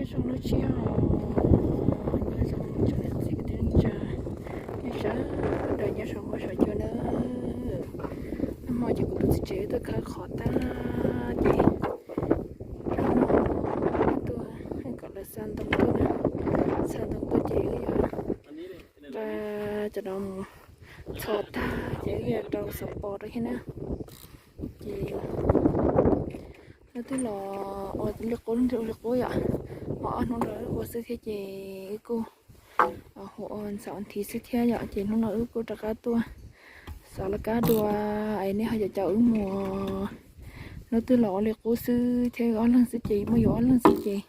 Nyob zoo lub sij hawm, nyob zoo tsoom niam txiv kwv tij neej tsa, nyob sawv daws nyob saum huab saum cua nawb. Nag hmo ces kuv tus txiv tsev wb tuaj khawb qhov tag ces tuaj kom lawv xa ntoo tuaj na, xa ntoo tuaj ces wb yuav nqa cov no mus txhos tag ces wb yuav rau xov pos rau thiab na. Ces hnub twg los ua li qub, ua li qub yom, mas ob hnub no wb ua xwb thiab ces wb kuj hu ua ntxham ua nthi xwb thiab yom, ces hnub no wb kuj rov qab tuaj xov laj kab dua es nej ho caum caum wb mus. Hnub twg los ua li qub xwb thiab, wb ob leeg xwb ces, muaj yus ob leeg xwb ces,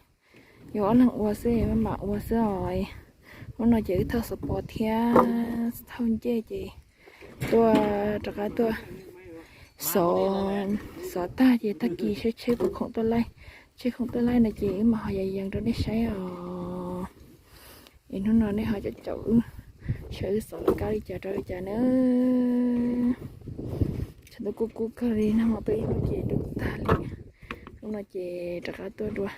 yus ob leeg ua xwb, maj mam ua xwb os. Hnub no ces wb thauj xov pos thiab thauj ncej ces tuaj rov qab tuaj xov, xov tag ces tag kis seb tsheb puas khoom tuaj laij, tsheb khoom tuaj laij no ces wb mam ho yees yees rau nej saib os. Es hnub no nej ho caum caum wb saib wb xov laj kab li cas rau li cas na. Tshav ntuj kub kub kawg li, nag hmo tuaj ib hnub ces ntuj tag li. Hnub no ces rov qab tuaj dua.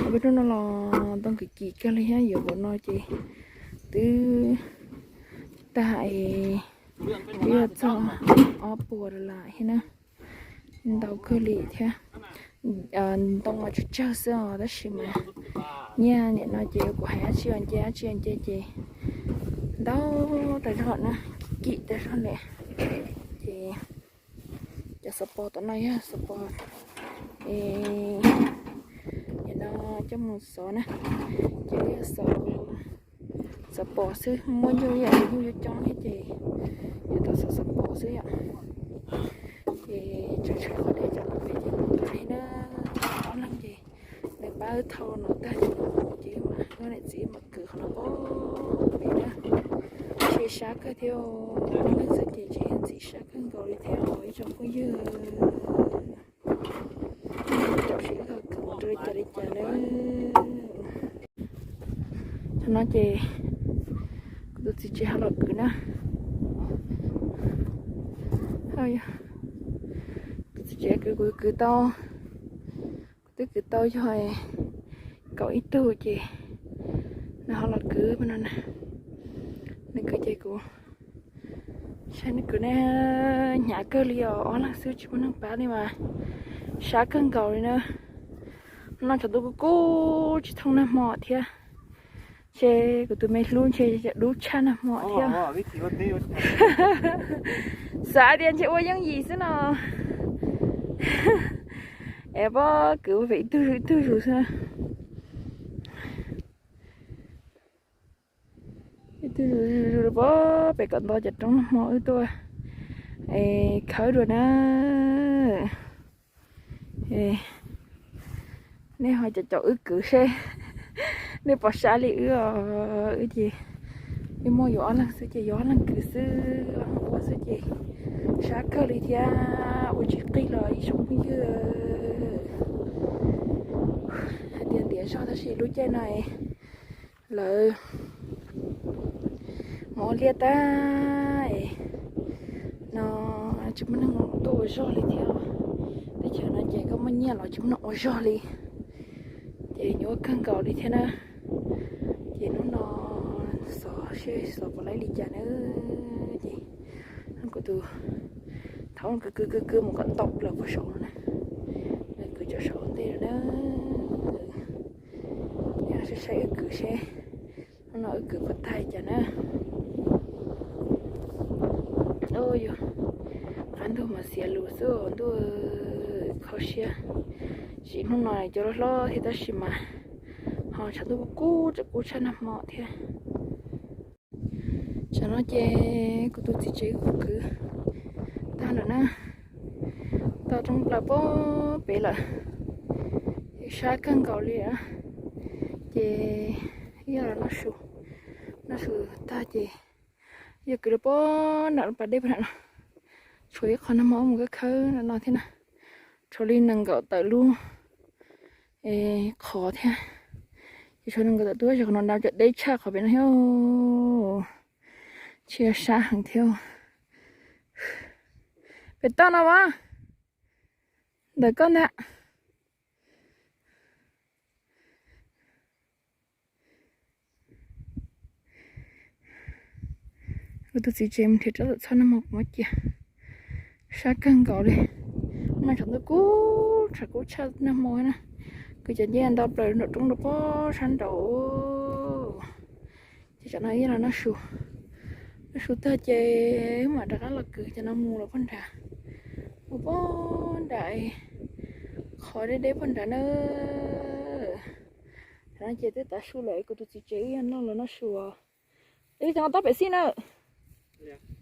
Ob peb hnub no los ntoo kim kim kawg li thiab, yuav npaum no ces twb tag es twb yuav txog ob puas dollar thiab na. Ntau kawg li thiab. Ntoo mas tsawg tsawg xwb os, tab sis mas nyiaj nim no ces kuv hais dab tsi los nce dab tsi los nce ces ntau tas zog na, kim tas zog li. Ces cov xov pos tom no yog xov pos, nim no coj mus xov na, ces yog xov, xov pos xwb, muaj nyuj ib yam li nyuj coob coob thiab ces yog tau xov, xov pos xwb yom. Ces tseem tshuav qhov deb cov no pem ces kuv tus txiv na, ob leeg ces nws pab wb thau no tag ces kuv ces wb mam, wb niam txiv mam kwv qhov no pem na. Ntshe sab kawg thiab, ob leeg xwb ces ntshe ntxim sab kawg nkaus li thiab os ib tsoom phooj ywg. Caum seb wb ho kwv mus rau li cas li cas na. Thaum no ces kuv tus txiv tsev ho los kwv na. Kuv tus txiv tsev kwv, kuv kwv tau, kuv twb kwv tau yog kaum ib tug ces nws ho los kwv no na. Nws kwv ces kuv saib nws kwv na, hnyav kawg li os, ob leeg xwb tsis muaj neeg pab li mas sab kawg nkaus li na. No tshav ntuj kub kub tsis thooj nag hmo thiab. Ntshe kuv tus me hlub ntshe dub tshaj nag hmo thiab. Xav tias ntshe ua yooj yim xwb no. Es pab kwv ua pem ib tug zus ib tug zus xwb. Ib tug zus zus pab pem kom nto cov roob nag hmo wb tuaj khawb dua na. Nej ho caum caum wb kwv seb nej puas sab li wb os. Wb ces wb muaj yus ob leeg xwb ces yus ob leeg kwv xwb, ob leeg ua xwb ces sab kawg li thiab ua tsis qig los ib tsoom phooj ywg. Hais tias ntiav zog tab sis lub caij no lawv mus ua liaj tag no tsis muaj neeg tuaj ua zog li thiab. Teb chaws no ces koj muaj nyiaj los tsis muaj neeg ua zog li, ces nyuaj kawg nkaus li thiab na. Ces hnub no xov seb xov puas laib li cas na. Ces kuv tus thaum kwv kwv kwv kwv mus kom ntau plaws puag saum no na, kwv cov saum ntej na. Saib saib wb kwv seb hnub no wb kwv puas tag li cas na. Yog qab ntuj mas xiav lus xwb ntuj, kho siab. Sim hnub no cov hlob hlob thiab tab sis mas ho tshav ntuj kub kub tseem kub tshaj nag hmo thiab. Tsam no ces kuv tus txiv tsev kuv kwv tag lawm na, tau roob plaws pem lawm, sab kawg nkaus li. Ces yog los noj su, noj su tag ces yog kwv rau pem nram pas dej pem no, tshuav ib qho nag hmo mus khawb khawb no thiab na, tshuav li nees nkaum tawm lub qhov thiab. Ces tshuav nees nkaum tawm tub, qhov no nrad cov deb tshaj qhov pem no thiab, tsis sab heev thiab. Pem toj no as, ntawm koj ntag. Kuv tus txiv tsev mus nrhiav rab txhawj nag hmo kuv muab cia. Sab kawg nkaus li. Mas tshav ntuj kub, tshav kub tshaj nag hmo na. Kuv cov ncej ntau plaws nraum roob rau pob sab nraud. Ces tsam no ib los noj su, noj su tag ces mam rov qab los kwv cov no mus lawm pog nrad. Mus pog nrad, qhov deb deb pog nrad na. Tsam no ces twb tav su lawm, kuv tus txiv tsev wb yog noj los noj su. Ib txog tab pem xij na.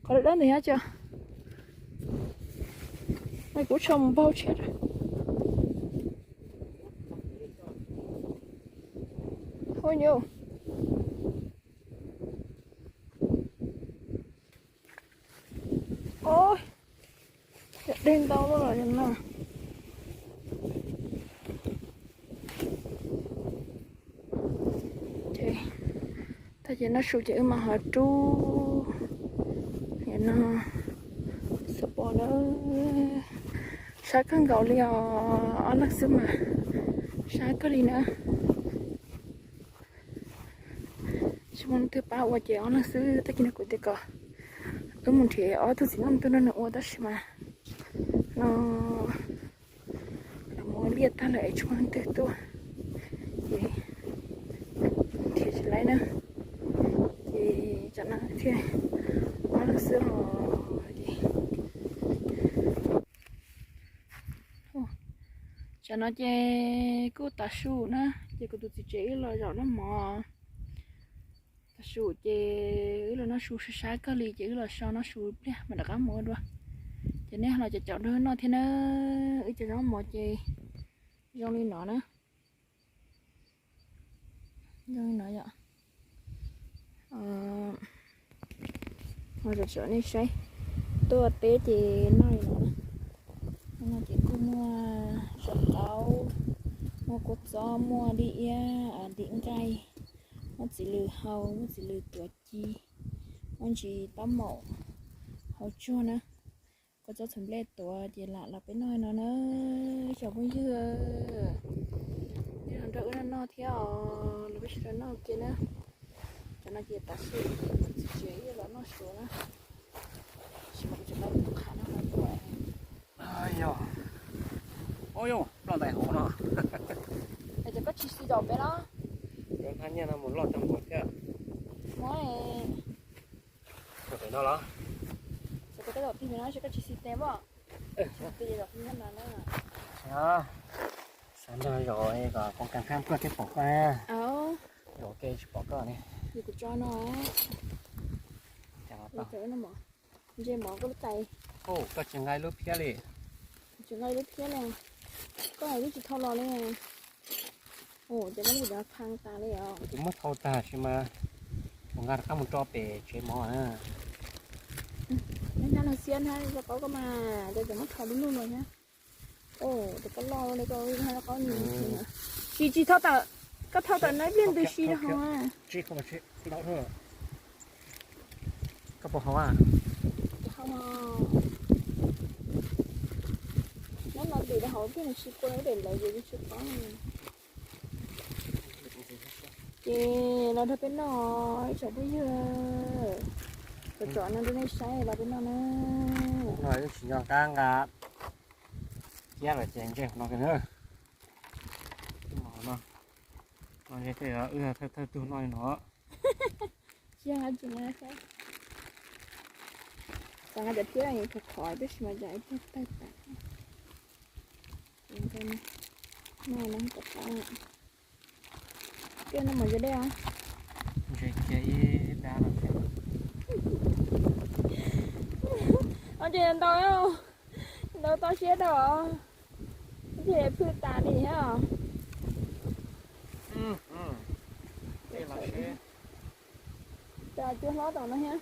Qhov dawb ntawd nyob tso. Kuv tso mus npau tshiab. Hu nyuj. Oj, dej ntau loj los no. Tag ces noj su ces wb mam ho rub no xov pos na. Sab kawg nkaus li os, ob leeg xwb mas sab kawg li na. Tsis muaj leej twg pab ua ces ob leeg xwb, tag kis no kuv tias kom wb mus nrhiav ob tug txiv neej tuaj nrog nws ua tab sis mas no lawv mus ua liaj tag lawm es tsis muaj leej twg tuaj, ces nrhiav tsis laib na, ces tsam no thiaj ob leeg xwb os. Tsam no ces kuj tav su na, ces kuv tus txiv tsev wb los zaum noj mov. Tav su ces wb los noj su sab sab kawg li ces wb los so noj su pliag mam rov qab mus ua dua. Ces nej los caum caum nrog wb noj thiab na, wb cov zaub mov ces zoo li no na. Zoo li no yom. Ho tsom nej saib, tuaj teb ces noj li no na. No ces kuj muaj zam qaub, muaj kua txob, muaj dib iab, dib nqaij, muaj txiv lws hau, muaj txiv lws tuav ci, muaj ntsis taub maum, hauv tsuag na. Kua txob txhuam nplej tuav ces lam los peb noj no na. Cov phooj ywg, nej los nrog wb noj noj thiab os, los peb sawv daws noj ua ke na. Cov no ces tav su, txiv tsev wb los noj su na. Tsis mas kuv tseem tau tus qhav no no tuaj. Yog, ua yog ploj ntais hauv no. Es ces koj tsis xis zaum peb los? Cov hnab nyiaj no mus loj tag npaum thiab. Muab. Zaum pem no los? Zaum pem koj zaum tig pem no, koj tsis xis tes pob? Tig zaum tig nyob no na. Xav nrog zaum kom koom kas khab tuaj thiaj pom koj na. Zaum ua ke tsis pom koj ne. Kuv tso no. Ntse mov koj lub tais. Koj tsis nqa lub phiab li. Tsis nqa lub phiab li. Koj hais twb tsis thau los li. Ua cas koj muab kuv cov phaj tas li os? Kuv muab thau tag sis mas kuv nqa rov qab mus rau pem tsev mov na. Neb hnab no xiab hnab rau qaub koj mas, cas muab thau lub nuj no thiab. Tes koj loj li koj hnab rau qaub ni. Tsis tsis thau tawm, koj thau tawm neb pliag ntws si rau hauv. Koj puas haus a? Neb no ntws rau hauv pliag ntws si kua lub daim lawv ces tsis paub. Ces los nrog peb noj ib tsoom phooj ywg, tsom tsom no rau nej saib los peb noj na. No tsis nco qab nqa kiab los ces ntsej no kawg na. No, no, wb thawj thawj tug noj li no. Tsis nqa tsis nqa, xav nqa cov phiab khov khov tab sis mas cas ib pliag tawg tas. No, no, kiag no mas yog dej os. Ntse kiag ib dab no thiab. Ntse ntau, ntau toj siab rau, ntse phwj tas li thiab. Cua hlob tom no thiab.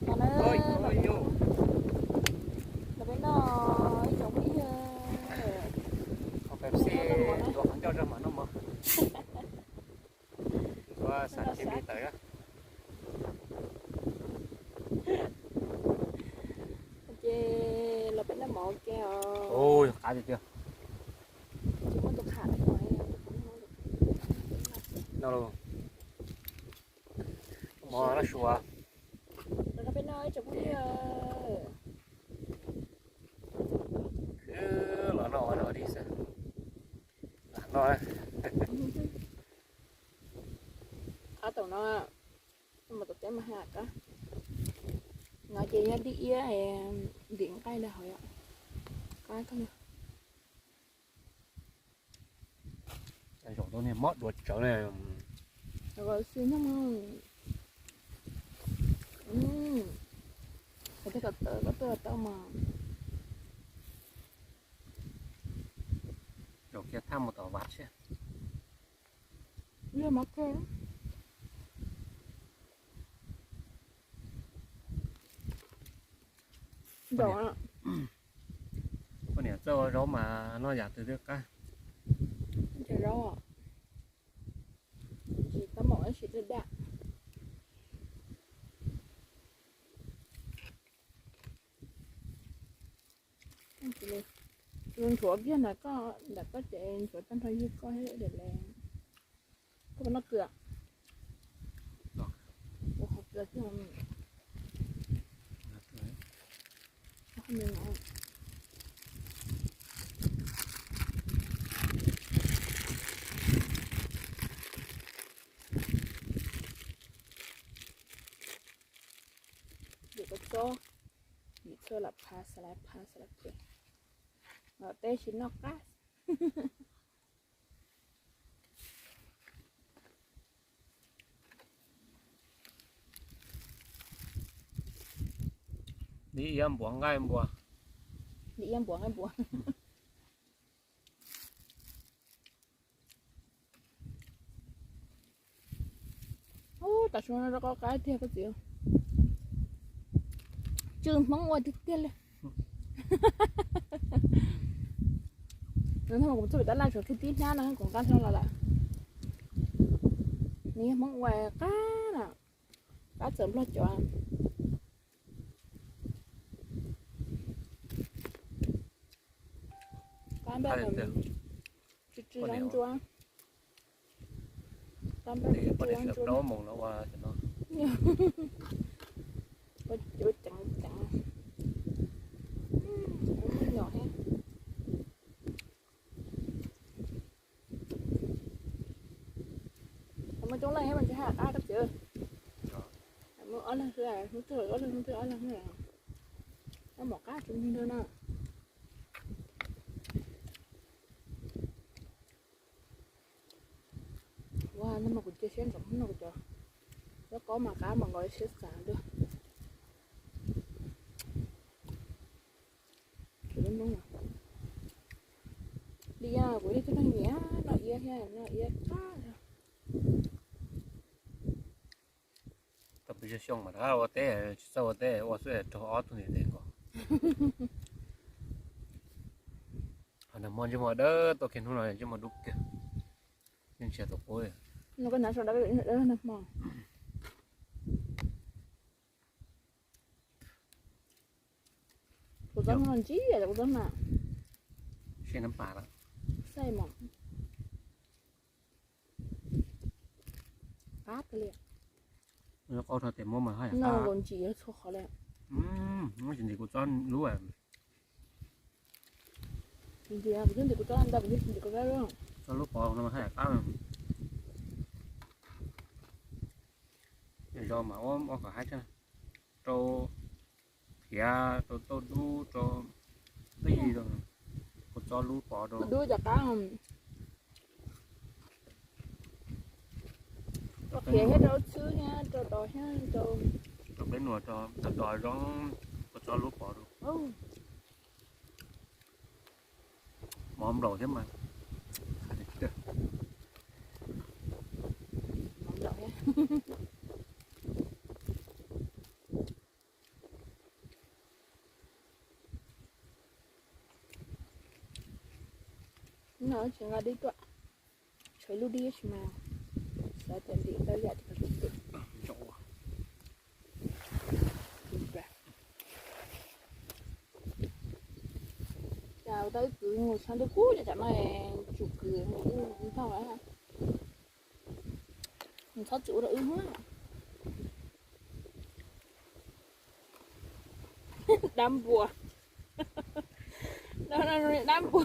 Los peb noj ib tsoom phooj ywg. Pepsi tuav qhov ncauj rau mam noj mov. Xav tsis me tawm. Ces los peb noj mov ua ke os. Qab tiag tiag. Tsis muaj tus qhav no. No los. Mov no sua. Los noj peb noj ib tsoom phooj ywg. Los noj ua no li xwb. Lam noj. Qab tom no, mus tom teb mas haj qab. No ces yog dib iab, ntim nqaij rau hauv yom. Qab kawg li. Zaum tau niag mob dua tsawv li. Xwb no. Tej ko tawv koj tuaj tau mas. Zaum kiag thaj mus tom vaj thiab. Yog mob kawg. Poj niam txawj ua zaub mas noj yam twg twb qab. Cov zaub tsis tau mom ib sim daj daj. Ntxhuav kiag ntawm koj, ntawm koj ces ntxhuav tag nrho ywg koj thiab daim le. Koj puas noj kws? Ua qhov kws thiab. Yus koj txob, yus txhua lam phav xav lawv phav xav lawv phav. Los teb tsis noj qab. Dib iab npuav nqaij npua. Dib iab npuav nqaij npua. Ub, tam sim no rau qab qab tiag koj txiv. Tsw Hmoob ua tiag tiag li. Kuv txog pem tab laj tsuas khib tib hnab no kuv nqa hlo los lawm. Nws yog Hmoob ua qab na, qab txawm Nplog cov. Qab npaj tsw tsw zaub ntsuab. Qab npaj tsw tsw zaub ntsuab. Ua ceev ceev. Nyom thiab. Muaj coob leej thiab mas tsis haj qab kab txiv. Muaj ob leeg xwb, hnub twg ob leeg, hnub twg ob leeg xwb. Ob mom qab tsis nti ntawd na. Ua no mas kuv cia siab ntsoov no kuv cov zaub qaub mas qab mas nkaus siab xav dua. Li kuv yog tib neeg nyiam noj iab thiab noj iab qab. Tau pes tsawg xyoo mas rov ua teb, tsis txawj ua teb ua xwb raug ob tug niam tes nkaus. Ho nag hmo ntsej muag dawb tuaj kiag hnub no ntsej muag dub kiag. Yeej tsis tau qub li. Kuv txob no ntsib kuv txob na. Xaij nab pas lawm. Xaij mos. Qab kawg li. Qau rau tes muab mas haj yam qab. Nkaus ntsis txhua qhov li. Muab tsis ntsis kuv txob lub. Ntsis kuv twb ntsis kuv txob ntau, kuv twb ntsis kuv txob lub. Txob lub pov no mas haj yam qab. Zos mas ua kom haib thiab, rau phiav, rau tauj dub, rau tij, rau kuv txob lub pov rau. Dub cov qab. Rau phiav thiab rau txhwb thiab rau dos thiab rau. Rau peb nuam rau, rau dos zoo, kuv txob lub pov rau. Mov nplaum thiab mas. No tsis nqa dib tuaj, tshuav lub dib tsis mas xav tias ntim tau yam tias. Cas tau ib kwv mus tshaj ntuj kub ces tam no tsum kwv mus ub ntog lawm. Nws txhob txwm ua rau wb na. Dab npua. No, no, no, dab npua.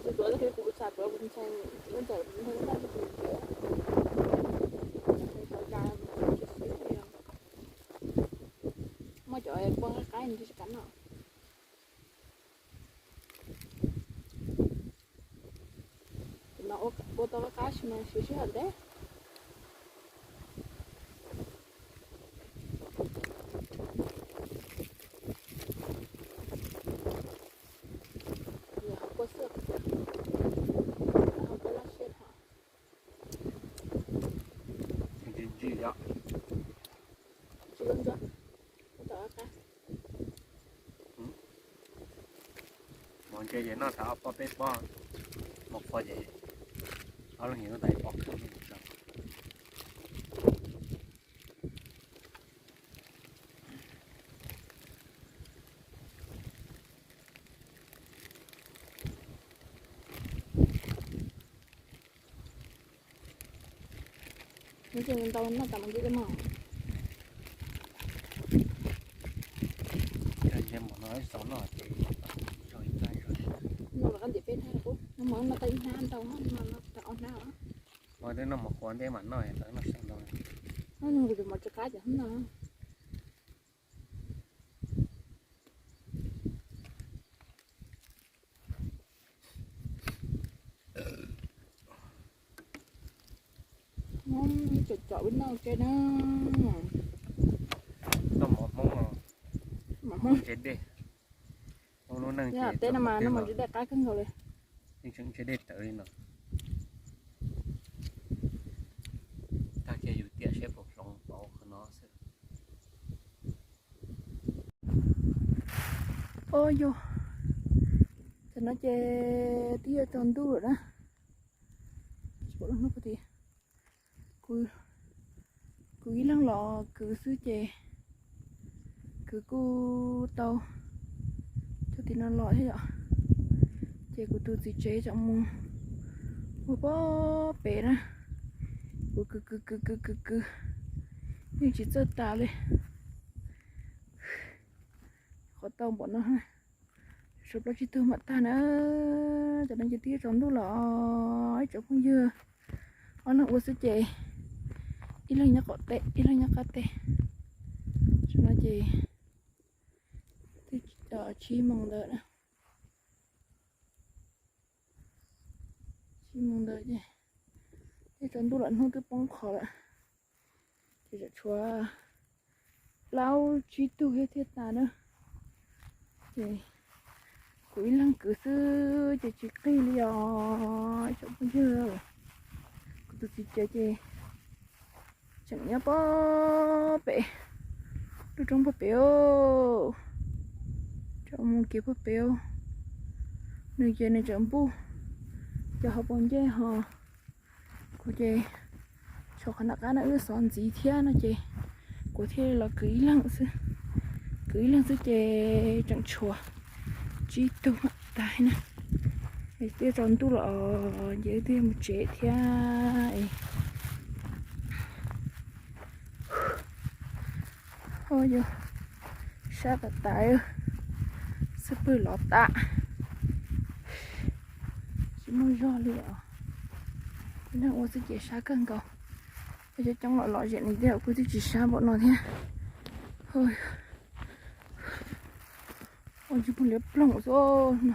Kuv tsis tuav, kuv xav tuav, kuv ntshai, ntshai, ntshai, ntshai, muaj cov poj qaib tsis kam noj. Tus no ua tau qab qab, tab sis mas siav sij hawm ntev. Ho kua xwb, ho kua laj siab ho. Ntsim ntsim yom. Tsis zoo ntsuab, ua tau qab qab. Mov ntse ces noj tau ob pob peb pob, mov qhuav ces ob leeg nyias noj tau ib pob kawg. Nws tsis ntau, noj tas mas ntsib dej mog. Noj los qab ntim peb hnab, noj tas ib hnab ntau, noj tas ob hnab. Ua twb noj mov qhuav ntej mam noj, tau noj xyaw ntau. Noj kuv tus mov tsis qab ces noj. Tsom tsom ib noj tse na. Noj mov Hmoob, mov Hmoob ntse dej. Hmoob lub neej ces teb no mas noj mov ntse dej qab kawg nkaus li. Yeej tseem ntse dej tawv li no. Tag kis yus tiam seb puas hloov pauv qhov no xwb. Ua yog, tam no ces twb yuav tsaus ntuj lawm na. Kuv ib leeg los kwv xwb ces kwv kuj tau cov tim no los thiab yom. Ces kuv tus txiv tsev tseem mus ua pob pem na. Kuv kwv kwv kwv kwv kwv kwv, yeej tsis txawj tas li. Qhov tau npaum no, suav plaub tsib tug mam tag na. Tam no ces twb yuav tsaus ntuj los ib tsoom phooj ywg, ob leeg ua xwb ces ib leeg nyob qaum teb ib leeg nyob qab teb. Tam no ces twb tsib moos ntawd, tsib moos ntawd ces twb tsaus ntuj lawm, hnub twb poob qho lawm. Ces tshuav plaub tsib tug thiab thiaj tas na. Ces kuv ib leeg kwv xwb ces tsis qig li os ib tsoom phooj ywg. Kuv tus txiv tsev ces tseem nyob pob pem, lub roob pob pem, tseem mus kev pob pem. Nws ces nws tseem npuj cov hauv paus ncej ho. Kuv ces tshuav qhov nram qab no wb xov ntxiv thiab no ces kuv thiaj los kwv ib leeg xwb. Kwv ib leeg xwb ces tseem tshuav tsib tug mam tag na. Twb tsaus ntuj los ces wb twb mus tsev thiab. Ua yog sab tas tas, xub pwg los tas, tsis muaj zog li os. Ib leeg ua xwb ces sab kawg nkaus. Coob coob los los zem li tiag kuj twb tsis sab npaum no thiab. Ua tsis muaj liab ploog xwb no.